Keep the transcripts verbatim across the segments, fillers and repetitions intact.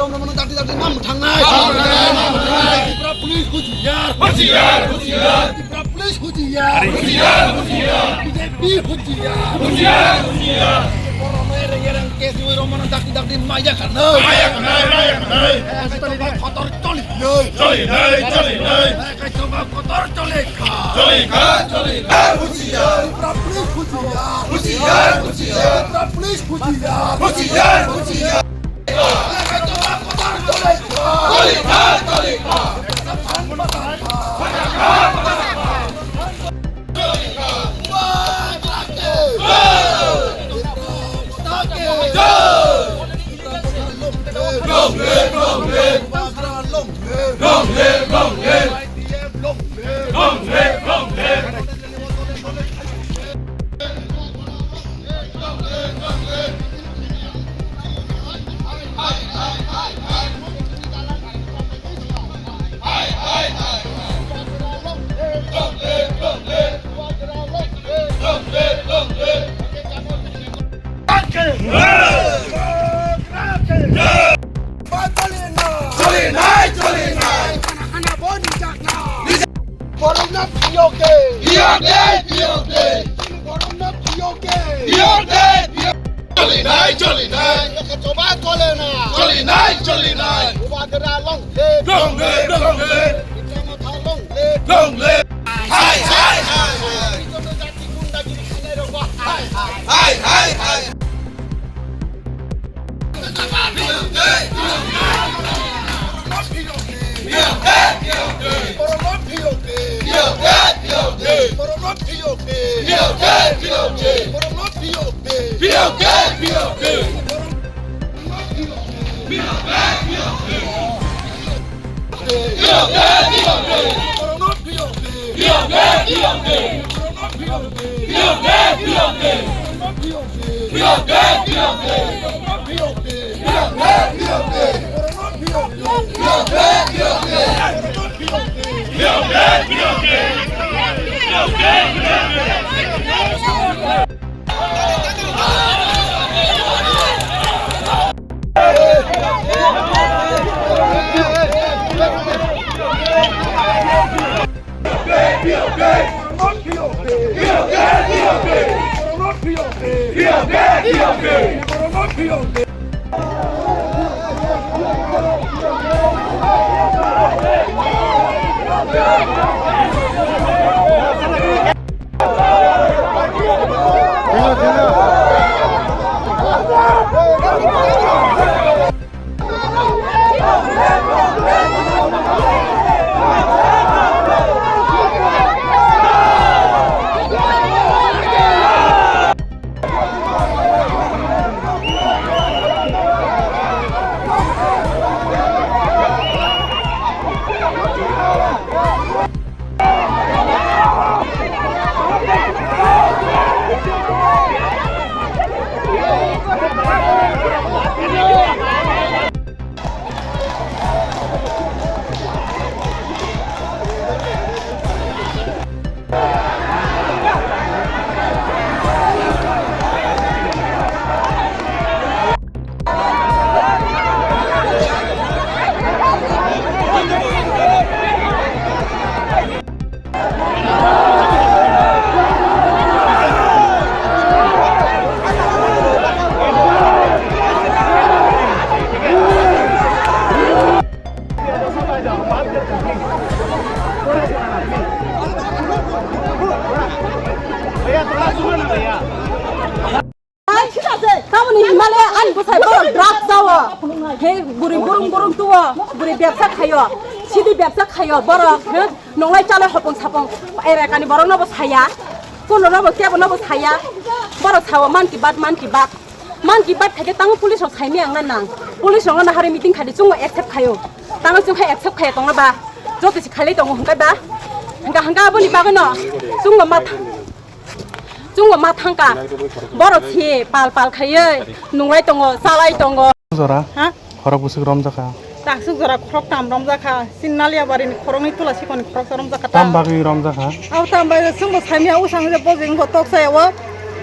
Romano dakti dakti nam thangnai. Nam thangnai, nam thangnai. Tripura police hujiyar. Hujiyar, hujiyar. Tripura police hujiyar. Hujiyar, hujiyar. B J P hujiyar. Hujiyar, hujiyar. Borok no ereng ereng case ni romano dakti dakti maya kharnai. Maya kharnai, maya kharnai. Kotor choli. Choli nai, choli nai. Kotor choli kha. Choli kha, choli kha. Hujiyar. Tripura police hujiyar. Hujiyar, hujiyar. Tripura police hujiyar. Hujiyar, hujiyar. Choli nai, choli nai. Borokno phiyok de. Phiyok de, phiyok de. Borokno phiyok de. Phiyok de, phiyok. Choli nai, choli nai. Choba chole na. Choli nai, choli nai. Bubagra long live. Long live, long live. Bikrama Tha long live. Long live. Hai, hai, hai, hai. Bikrama Jati gundagiri khainai rok hai, hai. Hai, hai, hai. Tamoni himale ani bwsai borok drugs chawo. He bwrwi burung burung tuwo, bwrwi bebsa khayo. Sidi bebsa khayo borok, he nonglai chalai hopong sapong. Erekani borokno bo saya. Kuno no bo kebo no bo saya. Borok sawo man ki bat, man ki bat. Man ki bat khaikhe tango police rok saimaya wngna nang. Police rokno nahari meeting khaidi chungo accept khayo. Tango chwng khai accept khaiya tongno ba. Joto se khailai tongo hwnkhe ba. Hwnkha hwnkha aboni bagwino chungo ma Chwngbo ma thangkha. Borok se pal pal khaiwi nunglai tongo, chalai tongo. Jora. Ha? Khorok bwswk romjakha. Taksuk jora khorok tam romjakha. Chini Naliabari ni khoroknwi Tula Sikoni khoroksa romjakha ta. Tam bagwi romjakha? Abo tam bagwi chwngbo saimya usang je bojeng bo toksa yawo.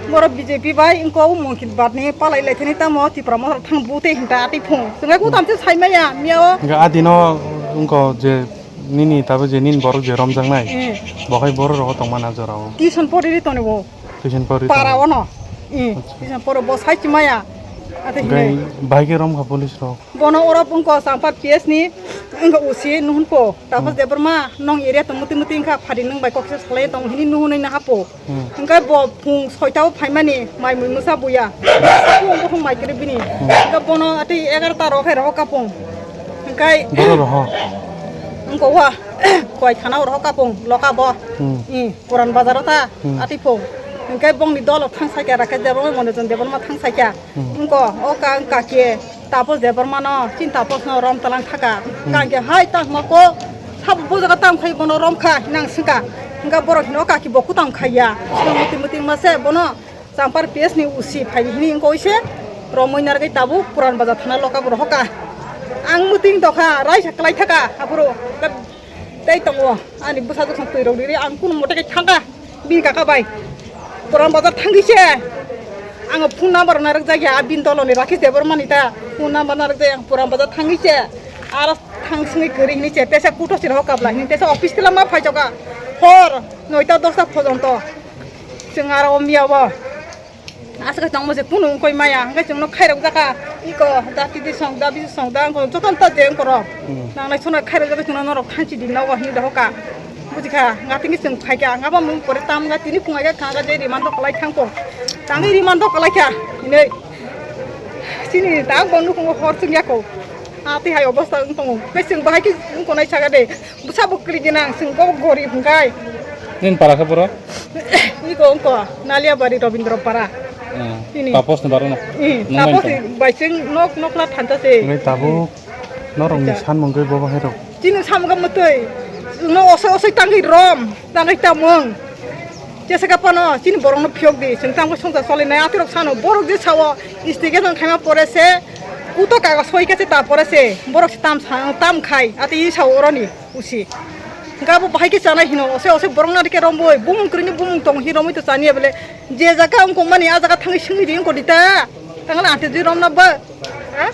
Borok B J P bai wngkok mungkin batni palai lai thani tamo Tipra Motha thang bute hinta atwi phung. Chwngai kutam se sai maya miya o. Hingke adino wngkok je nini tabo je nini borok je romjaknai. Eh. Bo hai borok rogo tongmana jorao. Tuition pori ri toni bo. Tuition pori para tongmana. Ono. Eh. Acha. Tuition poro bo sai chimaya. Ate hingke hinai. Bai ke romkha police rok. Bono oro wngkha Champar P S ni wngkha O C nuhun po. Tapos hmm. Debbarma nong area tong muti muti wngkha phadi nung bai kokse salai tong hini nuhun na hapo. Hmm. Hingke bo phung soita o phaimani mai mui musa buya. Phung buphung mai kiri bini. Hmm. Hingke bono ati egarota rok hai rok kapung. Hingke boro roho. Wngkha wa koi thana o rok kapung loka bo. Hmm. I Puran bazar o ta hmm. Ati phung. Hingke bongni dolo thang saikha Rakesh Debbarma Mondojon Debbarma thang saikha. Hmm. Wngkha o ka wngkha ke. Tapos Debbarma no, chini Tapos no rom talang thaka. Hmm. Kang ke hai tang ma ko, sabo bo jaga tang khai bono rom kha, hinang singka. Hingka borok hino kaki bo kutang khaiya. Sino muti muti ma se bono Champar P S ni O C phai hini wngkha oise. Romoi nargai tabu Puran Bazar thana loka borok hoka. Ang muting tokha, raisa kalai thaka, aboro. Tei tongo, ani bwsajwk song twi rok riri, ang kunu mote khe thangkha bini kaka bai. Puran Bazar thangwi se ang phone number narwk jak ya, a bini dolo ni Rakesh Debbarma ni ta phone number narwk jak ya, ang Puran Bazar thangwi se aro thang swngwi kwrwi hini se tesa kuto sira ho kabla hini tesa office tila ma phai joka hor noita dosta phojonto chwng aro o miya bo. Aswk tongmo se kunu wngkoi maya, hwnkhe chwngno khairok jaka, iko da tidi song da bisi song da wngkho jotono ta je wngkho rok. Hmm. Nangnai sono khairok jaka chwngno norok thanchi di nogo hini dohoka. Bujikha, nga tini chwng phaikha, nga bo mung pore tam nga tini phungai kha nga je rimando kwlai thangkho. Tangwi rimando kwlai kha, hinwi. Chini ta bo nukhungo hor chwng yakho. A twi hai obosta wng tongo. Tei chwng bahai khe wngkho nai saka de. Bwsa bo kwrwi gwnang, chwng bo gorib hwnkhe. Nini para khe boro? Iko wngkho, Naliabari Robindra Para. Ah, chini. Tapos ni baro no? Eh, nang Tapos bai ni chwng nok, nokla thansa se. Ngai tabuk norok ni san mungkhe bo bahai rok. Chini samung kha mwtwi. Chwngno osoi osoi tangwi rom, tangwi tamung. Jesa kha phano chini borok no phiyok di, chwng tamo songsa choli nai, atirok sano borok je sao, state khe tong khaima pore se, kuto kaga soi khe se ta pore se, borok se tam sa, tam khai, ati i sao oroni. Usi. Hingke abo bahai khe chanai hino, ose ose borok nari khe romwi, bumung kwrwini bumung tong hi romwi to chaniya bele, je jaga wngkong mani a jaga thangwi swngwi di wngkho di ta. Tangla ante jwi romna ba. Ha?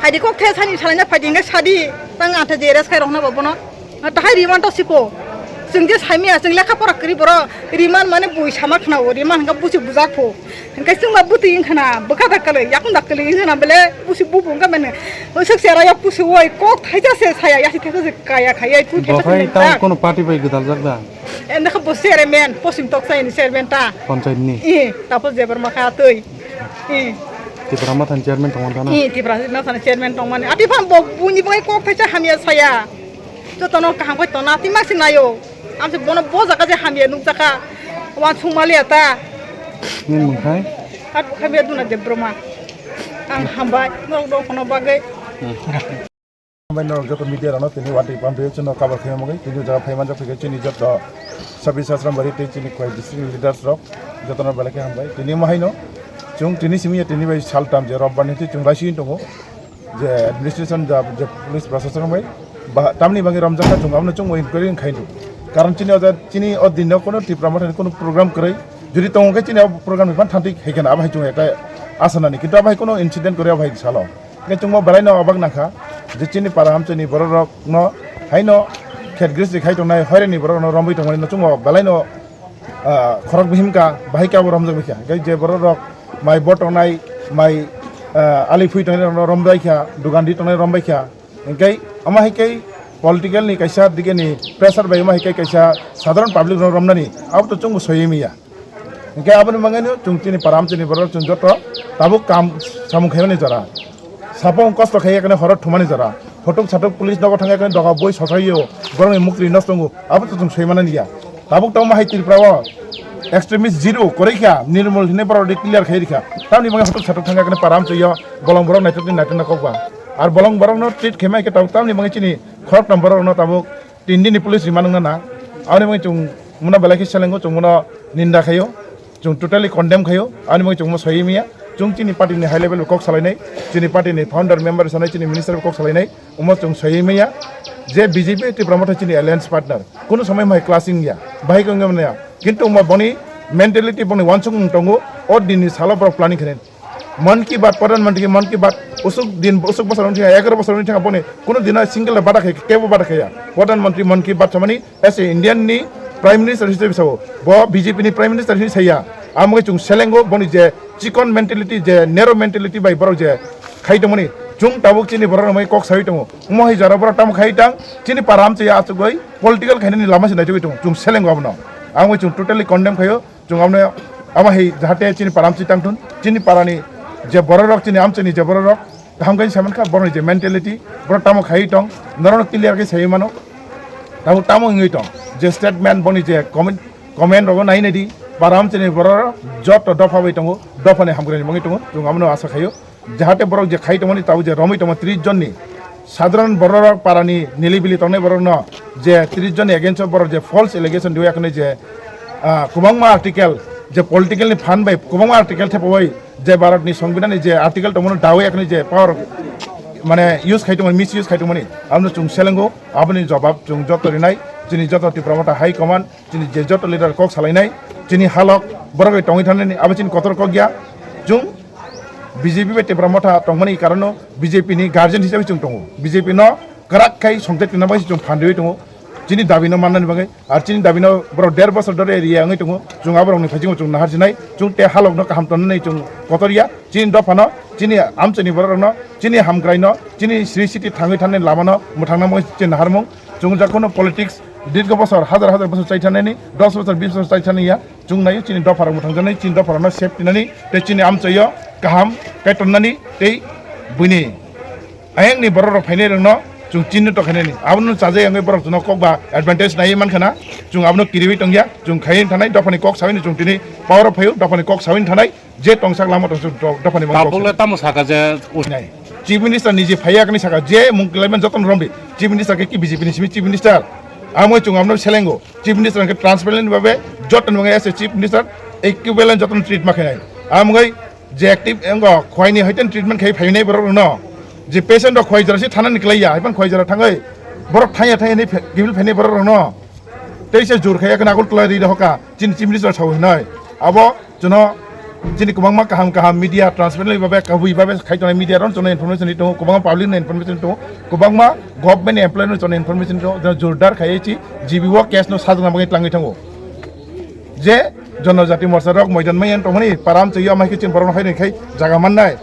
Phaidi kok the sani salaina phaidi hingke sadi, tang ante je res khai rokna ba bono. Tahai riman to sipo. Chwng je saimaya, chwng lekha pora kwrwi borok, riman mane bui sama khna o, riman hingke busi bujak pho. Hingke chwngma bwtwi wngkha na, bwkha da kwlwi, yakung da kwlwi wngkha na bele, busi bubu wngkha mene. Oisok chera ya pusi woi, kok thaisa se saya, yasi thaisa se kaya kha, yai pui thaisa se. Bo khai ta kono party bai gwdal jak da? Ende kha bo chairman, posim tok chai ni chairman ta. Panchayat ni? I, tapos jebar ma kha twi. I. Tipra Motha ni chairman tong mani ta na? I, Tipra Motha ni chairman tong mani. Ati phan bo buni bai kok thaisa hamya saya. Jotono kaham khai tona, tima si nayo. Ang se bono bo jaga je hamya nukjaka. Wan sung maliya ta. Nini mung khai? Hat bo khai me duna de broma. Ang hambai, norok dong kono bagwi. Hambai norok joto media rano tini wati pampi chino cover khai mangwi. Tini jaga phai manjak phai chini joto Sabi Sasram bari tei chini khwai district leaders rok. Jotono belai khe hambai. Tini mahaino. Chung tini simi ya tini bai sal tam je rob bani twi chung raisi tongo. Je administration ja, je police prashason bai ba, tamni bagwi romjak kha, chwng abono chwngbo inquiry wng khainw. Karon chini o ja, chini o dinno kono Tipra Mothani kono program kwrwi, jodi tongo khe chini o program ni phan thanti hai kheno abo hai chwng ekta asa nani, kintu abo hai kono incident kwrwi abo hai salo. Hingke chwngbo belaino obak nangkha je chini para hamchini borok rokno haino khet gris ri khai tongnai, hoireni borok rokno romwi tongmani no chwngbo belaino ah, khorok bihim ka, bahai khe abo romjak bai kha. Hingke je borok rok mai bo tongnai, mai, ah, ali phui tongnai rok rombai kha, dugan di tongnai rombai kha. Hingke ama hai khe political ni kaisa dige ni pressure bai ama hai khe kaisa sadharan public rok romnani abo to chwngbo soywi manya. Hingke aboni bagwi no chwng chini param chini borok chwng joto tabuk kam samung khaimani jora. Sapung kosto khai ekne horo thumani jora. Photok satok police nogo thang ekne doga boi sosaio. Borokni mukri nosto wngo. Abo to chwng soi manani ya. Tabuk tamo hai Tripura o extremist zero koroi kha, Nirmol hine borok de clear khai rikha. Tamni bagwi photok satok thang ekne param choyo. Bolong borok naithok ni naithok na kokba. Ar bolong borok no treat khaima khe tabuk tamni bagwi chini khorok tam borok no tabuk Tini ni police rima nang na. Aboni bagwi chwng mano belai khe selengo, chwng mano ninda khaio, chwng totally condemn khaio. Aboni bagwi chwng mo soi manya, chwng chini party ni high level kok salainai, chini party ni founder member sanai, chini minister kok salainai, omo chwng soi manya je B J P Tipra Motha chini alliance partner, kunu somoi mai clashing ya, bahai kong ya manya, kintu omo boni Mentality boni wansukmung tongo, o dinni salo borok planning khainai. Mon Ki Baat, Pradhan Mantri Mon Ki Baat, usuk din, usuk bosor wngkha, egaroh bosor wngkha boni, kuno dino single bada khai, kebo bada khaya. Pradhan Mantri Mon Ki Baat samani, as a Indian ni Prime Minister hisabe sao, bo B J P ni Prime Minister hinwi saya. Amo wngwi chwng selengo boni je chikon mentality, je narrow mentality bai borok je khai tongmani, chwng tabuk chini borok rok bai kok sawi tongo. Omo hai jora borok tamo khai tang, chini para amchai achugwi political khainani lama se naichugwi tongo. Chwng selengo abono. Amo wngwi chwng totally condemn khaio. Chwng abono, amo hai jahate chini para amchai tangthun, chini parani je bororok, chini amchaini je bororok kaham khe sai mankha, borokni je mentality, borok tamo khaiwi tong, norokno clear khe saiwi mano. Tamo, tamo wngwi tong, je statement boni je comment, comment rogo nai naidi, para amchaini bororok joto dopha bai tongo, dophani hamkraini wngwi tongo, chwng abono asa khaio. Jahate borok je khai tongmani, tabuk je romwi tongma tris jonni sadharan bororok parani nilibili tongnai borokno je tris jonni against o borok je false allegation diwi yakhwni je, ah, kwbangma article je political ni phan bai kwbangma article thepawai je Bharat ni Songbidan ni je article tongmani dawi yakhwni je power mane use khai tongmani, misuse khai tongmani, abono chwng selengo, aboni jobab chwng joto rinai, chini joto Tipra Motha High Command, chini je joto leader kok salainai, chini halok borok bai tongwi thangnani abo chini kotor kok ya. Chwng B J P bai Tipra Motha tongmani karono B J P ni guardian hisabe chwng tongo, B J P no kwrak khai songchai tongna bagwi chwng phan riwi tongo, chini dabi no mannani bagwi. Ar chini dabi no borok der bosor dore area wngwi tongo, chwng aborokni phaisingo chwng naharjinai, chwng te halok no kaham tonnani chwng kotor ya. Chini dopha no, chini amchaini borok rok no, chini hamkrai no, chini sri city thangwi thangnani lama no mwthangna bagwi chwng naharmung. Chwng jakhano politics dirgho bosor, hazar hazar bosor chai thangnani, dos bosor, bis bosor chai thani ya. Chwng naio chini dopharok mwthangjaknai, chini dopharokno safety nani, tei chini amchaio kaham khe tonnani, tei buini ayangni bororok phainairokno chwng chinhito khainani. Abono chajak wngwi borok chwngno kokba advantage naiwi mankha na, chwng abono kiriwi tongya, chwng khaiwi thanai, dophani kok sawi chwng tini power o phaio, dophani kok sawi thanai. Je tongsak lama tongsak do-, dophani mangkok Tabukle se. Tamo saka je us- Nai. Chief Minister ni je phaiya kani saka je mung kelaimani jotono romdi. Chief Minister ke ki B J P ni simi Chief Minister. Amo chung amno selengo. Chief Minister ke transparent babe jotono mangai ase Chief Minister equivalent jotono treat ma khainai. Amgai je active engo khwaini haiten treatment khai phainai borok no. Je patient rok khwai jora si thana ni kelaiya, haipan khwai jora thangai. Borok thaya thaya ni phe-, gibil phainai borok no. Tei se jur khaya kana agul tolai ri hoka. Chini Chief Minister sao hinoi. Abo chwngno chini kwbangma kaham kaham media transparently babe kabui babe khai tongnai media rok chwngno information ri tongo, kwbangma public no information tongo, kwbangma government employee no chwngno information tongo, chwngno jordar khaiwi chi G B o case no sajwkna bagwi tlangwi thango. Je Jonojati Morcha rok moidan maiyan tongmani param chwiyo amai khe chini borok no hai khai jaga mannai.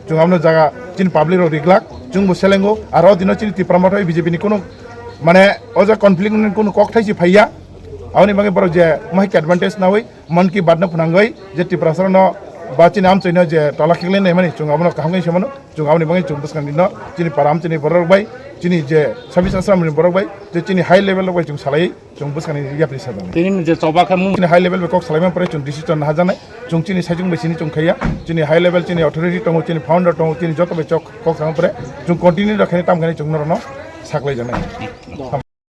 Chwng amno jaga chini public rok riglak, chwngbo selengo, aro dino chini Tipra Motha B J P ni kunu mane o jaga conflict ni kunu kok thai si phaiya. Aboni bagwi borok je mahai advantage nawi Mon Ki Baat no phwnangwi je Tiprasa no ba chini amchoi no je tola khiklai nai mani chwng abono kaham khe se mano, chwng aboni bagwi chwng bwskang dino chini param chini borok bai chini je service asram ni borok bai je chini high level rok bai chwng salai chwng bwskang ni yapri sajak nai. Tini je choba khe mung- Chini high level bai kok salai man pore chwng decision nahajaknai chwng chini saichung bai chini chwng khaiya chini high level chini authority tongo chini founder tongo chini joto bai chok kok salai man pore chwng continue rok khainai tam khainai chwng norok no saklai jaknai.